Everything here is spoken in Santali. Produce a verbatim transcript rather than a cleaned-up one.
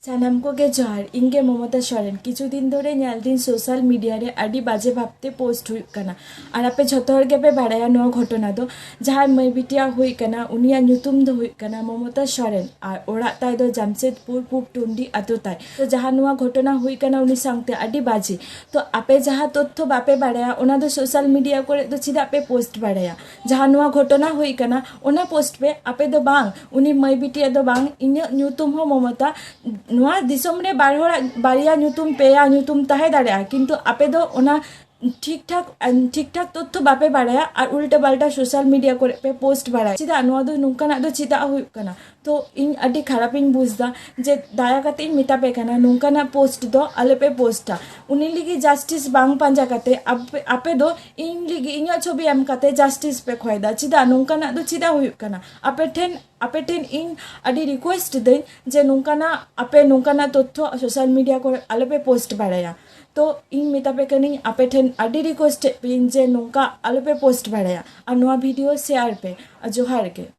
ᱥᱟᱱᱟᱢ ᱠᱚᱜᱮ ᱡᱚᱦᱟᱨ᱾ ᱤᱧ ᱜᱮ ᱢᱚᱢᱚᱛᱟ ᱥᱚᱨᱮᱱ᱾ ᱠᱤᱪᱷᱩ ᱫᱤᱱ ᱫᱷᱚᱨᱮ ᱧᱮᱞ ᱫᱤᱧ ᱥᱳᱥᱟᱞ ᱢᱤᱰᱤᱭᱟ ᱨᱮ ᱟᱹᱰᱤ ᱵᱟᱡᱮ ᱵᱷᱟᱵᱽᱛᱮ ᱯᱳᱥᱴ ᱦᱩᱭᱩᱜ ᱠᱟᱱᱟ᱾ ᱟᱨ ᱟᱯᱮ ᱡᱷᱚᱛᱚ ᱦᱚᱲ ᱜᱮᱯᱮ ᱵᱟᱲᱟᱭᱟ ᱱᱚᱣᱟ ᱜᱷᱚᱴᱚᱱᱟ ᱫᱚ, ᱡᱟᱦᱟᱸᱭ ᱢᱟᱹᱭ ᱵᱤᱴᱤᱭᱟᱜ ᱦᱩᱭ ᱠᱟᱱᱟ, ᱩᱱᱤᱭᱟᱜ ᱧᱩᱛᱩᱢ ᱫᱚ ᱦᱩᱭᱩᱜ ᱠᱟᱱᱟ ᱢᱚᱢᱚᱛᱟ ᱥᱚᱨᱮᱱ ᱟᱨ ᱚᱲᱟᱜ ᱛᱟᱭ ᱫᱚ ᱡᱟᱢᱥᱮᱫᱽᱯᱩᱨ ᱯᱩᱵ ᱴᱩᱱᱰᱤ ᱟᱛᱳ ᱛᱟᱭ᱾ ᱛᱚ ᱡᱟᱦᱟᱸ ᱱᱚᱣᱟ ᱜᱷᱚᱴᱚᱱᱟ ᱦᱩᱭ ᱠᱟᱱᱟ ᱩᱱᱤ ᱥᱟᱶᱛᱮ, ᱟᱹᱰᱤ ᱵᱟᱡᱮ᱾ ᱛᱚ ᱟᱯᱮ ᱡᱟᱦᱟᱸ ᱛᱚᱛᱛᱷᱚ ᱵᱟᱯᱮ ᱵᱟᱲᱟᱭᱟ ᱚᱱᱟ ᱫᱚ ᱥᱳᱥᱟᱞ ᱢᱤᱰᱤᱭᱟ ᱠᱚᱨᱮ ᱫᱚ ᱪᱮᱫᱟᱜ ᱯᱮ ᱯᱳᱥᱴ ᱵᱟᱲᱟᱭᱟ? ᱡᱟᱦᱟᱸ ᱱᱚᱣᱟ ᱜᱷᱚᱴᱚᱱᱟ ᱦᱩᱭ ᱠᱟᱱᱟ ᱚᱱᱟ ᱯᱳᱥᱴ ᱯᱮ, ᱟᱯᱮ ᱫᱚ ᱵᱟᱝ, ᱩᱱᱤ ᱢᱟᱹᱭ ᱵᱤᱴᱤᱭᱟᱜ ᱫᱚ ᱵᱟᱝ, ᱤᱧᱟᱹᱜ ᱧᱩᱛᱩᱢ ᱦᱚᱸ ᱢᱚᱢᱚᱛᱟ᱾ ᱱᱚᱣᱟ ᱫᱤᱥᱚᱢ ᱨᱮ ᱵᱟᱨ ᱦᱚᱲᱟᱜ ᱵᱟᱨᱭᱟ ᱧᱩᱛᱩᱢ, ᱯᱮᱭᱟ ᱧᱩᱛᱩᱢ ᱛᱟᱦᱮᱸ ᱫᱟᱲᱮᱭᱟᱜᱼᱟ, ᱠᱤᱱᱛᱩ ᱟᱯᱮ ᱫᱚ ᱚᱱᱟ ᱴᱷᱤᱠ ᱴᱷᱟᱠ, ᱴᱷᱤᱠ ᱴᱷᱟᱠ ᱛᱚᱛᱛᱷᱚ ᱵᱟᱯᱮ ᱵᱟᱲᱟᱭᱟ ᱟᱨ ᱩᱞᱴᱟᱹ ᱯᱟᱞᱴᱟ ᱥᱳᱥᱟᱞ ᱢᱤᱰᱤᱭᱟ ᱠᱚᱨᱮ ᱯᱮ ᱯᱳᱥᱴ ᱵᱟᱲᱟᱭᱟ᱾ ᱪᱮᱫᱟᱜ ᱱᱚᱣᱟ ᱫᱚ, ᱱᱚᱝᱠᱟᱱᱟᱜ ᱫᱚ ᱪᱮᱫᱟᱜ ᱦᱩᱭᱩᱜ ᱠᱟᱱᱟ? ᱛᱚ ᱤᱧ ᱟᱹᱰᱤ ᱠᱷᱟᱨᱟᱯ ᱤᱧ ᱵᱩᱡᱽ ᱮᱫᱟ, ᱡᱮ ᱫᱟᱭᱟ ᱠᱟᱛᱮ ᱤᱧ ᱢᱮᱛᱟ ᱯᱮ ᱠᱟᱱᱟ, ᱱᱚᱝᱠᱟᱱᱟᱜ ᱯᱳᱥᱴ ᱫᱚ ᱟᱞᱚ ᱯᱮ ᱯᱳᱥᱴᱟ᱾ ᱩᱱᱤ ᱞᱟᱹᱜᱤᱫ ᱡᱟᱥᱴᱤᱥ ᱵᱟᱝ ᱯᱟᱸᱡᱟ ᱠᱟᱛᱮ ᱟᱯᱮ, ᱟᱯᱮ ᱫᱚ ᱤᱧ ᱞᱟᱹᱜᱤᱫ ᱤᱧᱟᱹᱜ ᱪᱷᱚᱵᱤ ᱮᱢ ᱠᱟᱛᱮ ᱡᱟᱥᱴᱤᱥ ᱯᱮ ᱠᱷᱚᱭ ᱮᱫᱟ᱾ ᱪᱮᱫᱟᱜ ᱱᱚᱝᱠᱟᱱᱟᱜ ᱫᱚ ᱪᱮᱫᱟᱜ ᱦᱩᱭᱩᱜ ᱠᱟᱱᱟ? ᱟᱯᱮ ᱴᱷᱮᱱ, ᱟᱯᱮ ᱴᱷᱮᱱ ᱤᱧ ᱟᱹᱰᱤ ᱨᱤᱠᱩᱭᱮᱥᱴ ᱫᱟᱹᱧ ᱡᱮ ᱱᱚᱝᱠᱟᱱᱟᱜ, ᱟᱯᱮ ᱱᱚᱝᱠᱟᱱᱟᱜ ᱛᱚᱛᱛᱷᱚ ᱥᱳᱥᱟᱞ ᱢᱤᱰᱤᱭᱟ ᱠᱚᱨᱮ ᱟᱞᱚ ᱯᱮ ᱯᱳᱥᱴ ᱵᱟᱲᱟᱭᱟ᱾ ᱛᱚ ᱤᱧ ᱢᱮᱛᱟ ᱯᱮ ᱠᱟᱹᱱᱟᱹᱧ, ᱟᱯᱮ ᱴᱷᱮᱱ ᱟᱹᱰᱤ ᱨᱤᱠᱩᱭᱮᱥᱴ ᱮᱫ ᱯᱮᱭᱟᱹᱧ ᱡᱮ ᱱᱚᱝᱠᱟ ᱟᱞᱚ ᱯᱮ ᱯᱳᱥᱴ ᱵᱟᱲᱟᱭᱟ ᱟᱨ ᱱᱚᱣᱟ ᱵᱷᱤᱰᱤᱭᱳ ᱥᱮᱭᱟᱨ ᱯᱮ᱾ ᱟᱨ ᱡᱚᱦᱟᱨ ᱜᱮ᱾